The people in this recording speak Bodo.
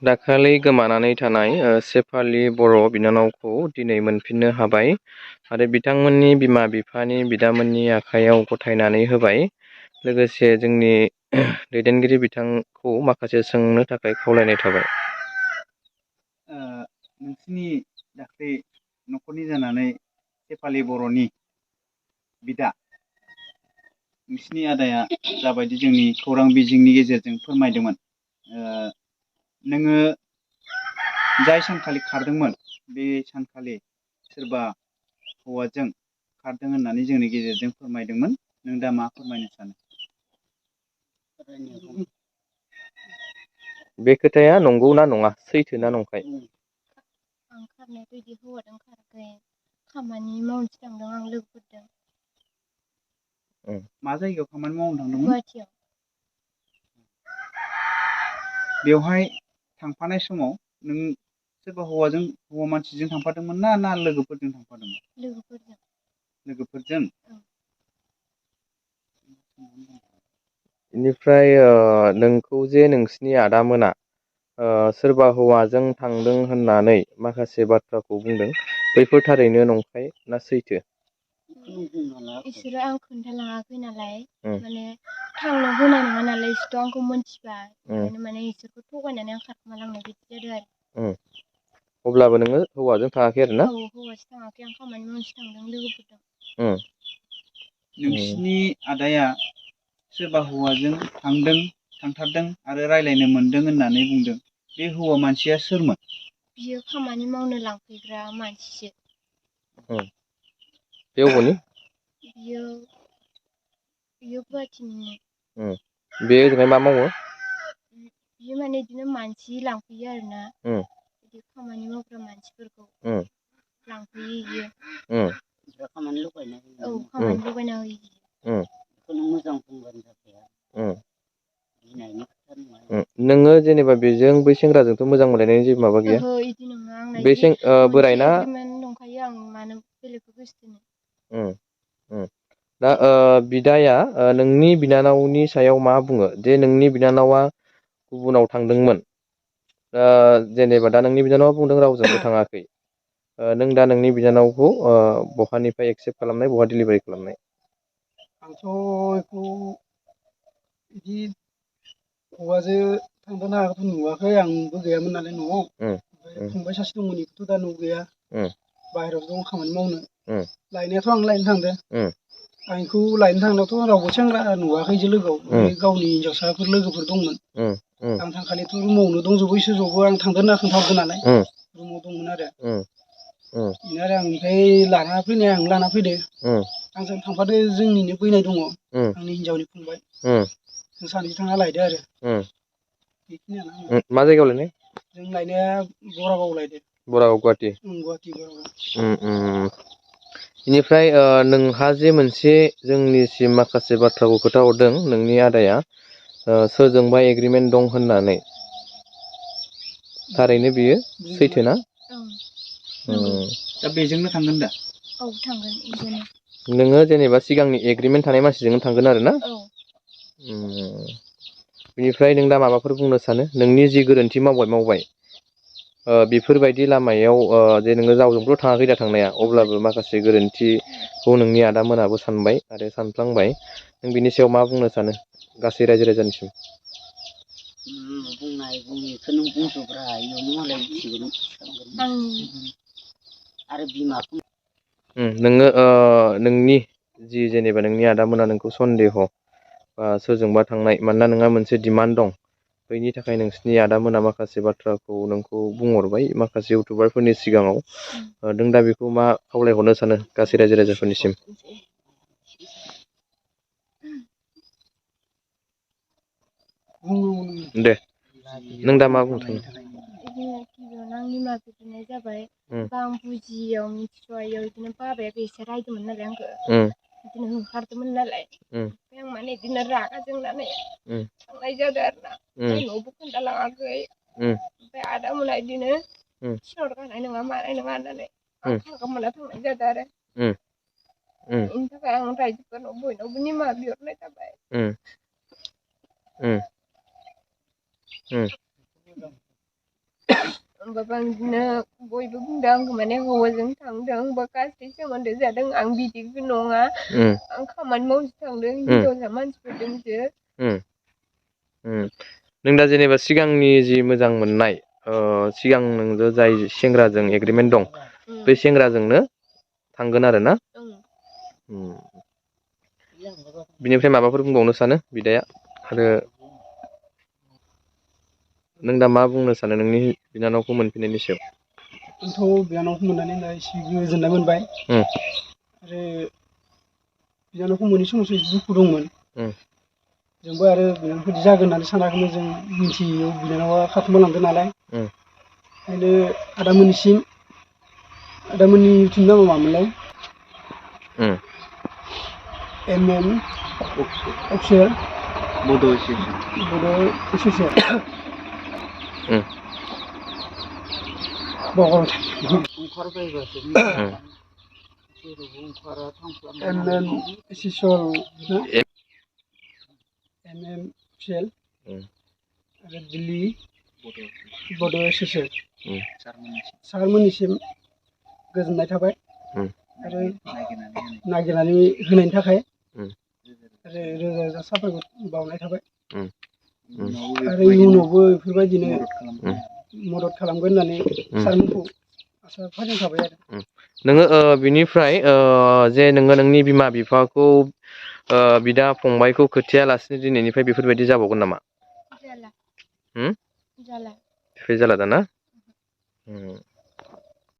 दाखालि गोमानानै थानाय सेफालि बर' बिनानावखौ दिनै मोनफिननो हाबाय आरो बिथांमोननि बिमा बिफानि बिदामोननि आखायाव गथायनानै होबाय। लोगोसे जोंनि दैदेनगिरि बिथांखौ माखासे सोंनो थाखाय खावलायनाय थाबाय। नोंसिनि दाख्लै न'खरनि जानानै सेफालि बर'नि बिदा नोंसिनि आदाया जाबायदि जोंनि खौरां बिजोंनि गेजेरजों फोरमायदोंमोन, नोङो जाय सानखालि खारदोंमोन बे सानखालि सोरबा हौवाजों खारदों होननानै जोंनि गेजेरजों फोरमायदोंमोन। नों दा मा फोरमायनो सानो? बे खोथाया नंगौ ना नङा, सैथो ना नंखाय? आं खारनायाथ' बिदि हौवाजों खाराखै, खामानि मावनोसो थांदों आं लोगोफोरजों। मा जायगायाव खामानि मावनो थांदोंमोन? गुवाहाटियाव। बेवहाय थांफानाय समाव नों सोरबा हौवा मानसिजों थांफादोंमोन ना लोगोफोरजों थांफादोंमोन? लोगोफोरजों। लोगोफोरजों? बेनिफ्राय नोंखौ जे नोंसिनि आदामोना सोरबा हौवाजों थांदों होननानै माखासे बाथ्राखौ बुंदों, बैफोर थारैनो नंखाय ना सैथो? इसोरो आं खोन्थालाङाखै नालाय, माने थांनो होनाय नङा नालाय, इसोरथ' आंखौ मोनथिबा, ओंखायनो माने इसोरखौ थगायनानै आं खारखोमा लांनाय बिदि जादों आरो। अब्लाबो नोङो हौवाजों थाङाखै आरो ना? औ, हौवाजों थाङाखै, आं खामानि मावनोसो थांदों लोगोफोरजों। नोंसिनि आदाया सोरबा हौवाजों थांथारदों आरो रायज्लायनो मोनदों होननानै बुंदों, बे हौवा मानसिया सोरमोन? बियो खामानि मावनो लांफैग्रा मानसिसो। बे अबेनि? बियो गुवाहाटिनिनो। बे ओजोंहाय मा मावो? बियो माने बिदिनो मानसि लांफैयो आरोना, बिदि खामानि मावग्रा मानसिफोरखौ लांफैयो बियो। खामानि लगायना होयो? औ, खामानि लगायना होयो। बेखौ नों मोजां बुंबानो जाबाय आरो। गिनायनि खोथा नङा। नोङो जेनेबा बेजों बै सेंग्राजोंथ' मोजां मोनलायनायनि जेबो माबा गैया? ओहो, बिदि नङा, आंना बे बिदि मोनसे बोरायना एग्रिमेन्ट दंखायो, आं मानो बेलेगखौ गोसोथोनो। दा बिदाया नोंनि बिनानावनि सायाव मा बुङो? जे नोंनि बिनानावा गुबुनाव थांदोंमोन, जेनेबा दा नोंनि बिनानावा बुंदों रावजोंबो थाङाखै। नों दा नोंनि बिनानावखौ बहानिफ्राय एक्सेप्ट खालामनाय, बहा डिलिभारि खालामनाय? आंथ' बेखौ बिदि हौवाजों थांदों ना माखौथ' नुवाखै, आंबो गैयामोन नालाय न'आव। ओमफ्राय फंबाय सासे दंमोन, बेखौथ' दा न'आव गैया, बाहेरायाव दं खामानि मावनो। लायनायाथ' आं लायनो थांदों। आं बेखौ लायनो थांनायावथ' रावबो सेंग्रा नुवाखै बिदि लोगोआव, बे गावनि हिनजावसाफोर लोगोफोर दंमोन। आं थांखालिथ' रुमावनो दंजोबो, इसोर ज'बो। आं थांदों होनना खोन्थाहरदों नालाय, रुमाव दंमोन आरो। बेनो आरो आं ओमफ्राय लाना फैनाया आंनो लाना फैदो। आंजों थांफादो जोंनिनो बैनाय दङ, आंनि हिनजावनि फंबाय। जों सानैजों थांना लायदो आरो। बेखिनियानो आंना। मा जायगायाव लायनाय? जों लायनाया बरागाव लायदो। बरागाव, गुवाहाटि? गुवाहाटि, बरागाव। बेनिफ्राय नोंहा जे मोनसे जोंनिसिम माखासे बाथ्राखौ खोन्थाहरदों, नोंनि आदाया सोरजोंबा एग्रिमेन्ट दं होननानै, थारैनो बियो सैथो ना? दा बेजोंनो थांगोन दा? औ, थांगोन बेजोंनो। नोङो जेनेबा सिगांनि एग्रिमेन्ट थानाय मानसिजोंनो थांगोन आरो ना? औ। बिनिफ्राय नों दा माबाफोर बुंनो सानो? नोंनि जि गोरोन्थि मावबाय, बेफोरबायदि लामायाव जे नोङो रावजोंबोथ' थाङाखै दा थांनाया, अब्लाबो माखासे गोरोन्थिखौ नोंनि आदामोनाबो सानबाय आरो सानफ्लांबाय। नों बिनि सायाव मा बुंनो सानो गासै रायजो राजानिसिम? बुंनायखौ नों बुंजोब्रा, इयावनो मालाय मिथिगोन। आरो बिमाखौ नोङो नोंनि जि जेनेबा नोंनि आदामोना नोंखौ सन्देह बा सोरजोंबा थांनाय, मानोना नोंहा मोनसे डिमान्ड दं, बैनि थाखाय नोंसिनि आदामोना माखासे बाथ्राखौ नोंखौ बुंहरबाय माखासे इउटुबारफोरनि सिगाङाव। नों दा बेखौ मा खावलायहरनो सानो गासै रायजो राजाफोरनिसिम? दे, नों दा मा बुंनो सानो? गिबियावनो आं निमाहा बिग्रोनाय जाबाय। आं बुजियैयाव, मिथिस'यैयाव बिदिनो बाबायाबो एसे रायदोंमोन नालाय आंखौ, बिदिनो होखारदोंमोन नालाय, ओमफ्राय आं माने बिदिनो रागा जोंनानै थांनाय जादों आरो ना। ओमफ्राय न'आवबो खोन्थालाङाखै। ओमफ्राय आदामोना बिदिनो थिनहरखानाय नङा, मानाय नङा होननानै आं थांगोमोनना थांनाय जादों आरो। बेनि थाखाय आं रायजोफोरनाव बयनावबो निमाहा बिहरनाय जाबाय। होमबाबो आं बिदिनो बयबो बुंदों आंखौ माने हौवाजों थांदों बा गाज्रि सोमोन्दो जादों आं बिदिबो नङा आं खामानि मावनो थांदों हिनजावसा मानसिफोरजोंसो नों दा जेनेबा सिगांनि जि मोजां मोननाय सिगां नोंजों जाय सेंग्राजों एग्रिमेन्ट दं बे सेंग्राजोंनो थांगोन आरो ना बिनिफ्राय माबाफोर बुंबावनो सानो बिदाया आरो नों दा मा बुंनो सानो नोंनि बिनानावखौ मोनफिननायनि सायाव आंथ' बिनानावखौ मोननानै दा एसे गोजोननाय मोनबाय आरो बिनानावखौ मोनै समावसो दुखु दंमोन जोंबो आरो बिनानावफोरदि जागोन होननानै सानाखैमोन जों मिथियो बिनानावा खारखोमालांदों नालाय ओंखायनो आदामोननि इउटुब नामा मामोनलाय MM अफिसियेल बड' एस'सियेसन ओंखारबायबासो जेरावबो ओंखारा MM एस'सियेल MM अफिसियेल आरो दिल्ली बड' एस'सियेसन सारमोननिसिम गोजोननाय थाबाय आरो नागिरनानै होनायनि थाखाय आरो रोजा रोजा साबायखर बावनाय थाबाय आरो इयुनावबो बेफोरबायदिनो मदद खालामगोन होननानै सारमोनखौ आसा फारिखाबाय आरो नोङो बिनिफ्राय जे नोङो नोंनि बिमा बिफाखौ बिदा फंबायखौ खोथियालासिनो दिनैनिफ्राय बेफोरबायदि जाबावगोन नामा जाला बेफोर जाला दाना